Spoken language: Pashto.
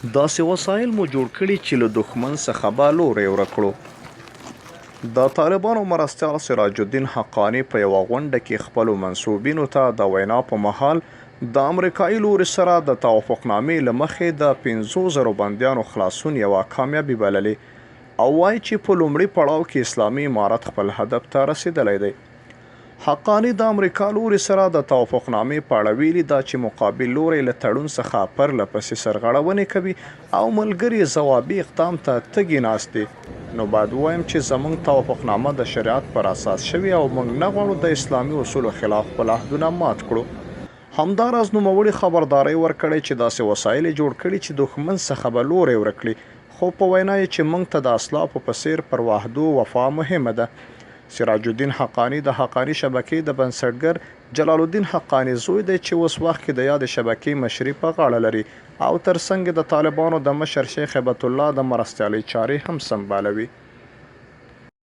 داسې وسایل مو جوړ کړي چې له دښمن څخه به لوری ورک کړو. د طالبانو مرستیال سراج الدین حقاني په یوه غونډه کې خپلو منسوبینو ته د وینا په مهال د امریکايي لوري سره د توافقنامې له مخې د پنځو زرو بندیانو خلاصون یوه کامیابي بللې او وايي چې په لومړي پړاو کې اسلامي امارت خپل هدف ته رسېدلی دی. حقاني د امریکا لوري سره د توافقنامې په اړه ویلي، دا چې مقابل لوری له تړون څخه پرله پسې سرغړونې کوي او ملګري یې ځوابي اقدام ته تږي ناست دي، نو باید ووایم چې زمونږ توافقنامه د شریعت پر اساس شوې او مونږ نه غواړو د اسلامي اصولو خلاف خپل عهدونه مات کړو. همداراز نوموړي خبرداری ورکړی چې داسې وسایل یې جوړ کړي چې دښمن څخه به لوری ورک کړي، خو په وینا یې چې مونږ ته د اسلافو په څېر پر وعدو وفا مهمه ده. سراج الدین حقاني د حقاني شبکې د بنسټګر جلال الدین حقاني زوی دی چې اوس وخت کې د یادې شبکې مشري په غاړه لري او تر څنګ د طالبانو د مشر شیخ هبت الله د مرستیالۍ چارې هم سمبالوي.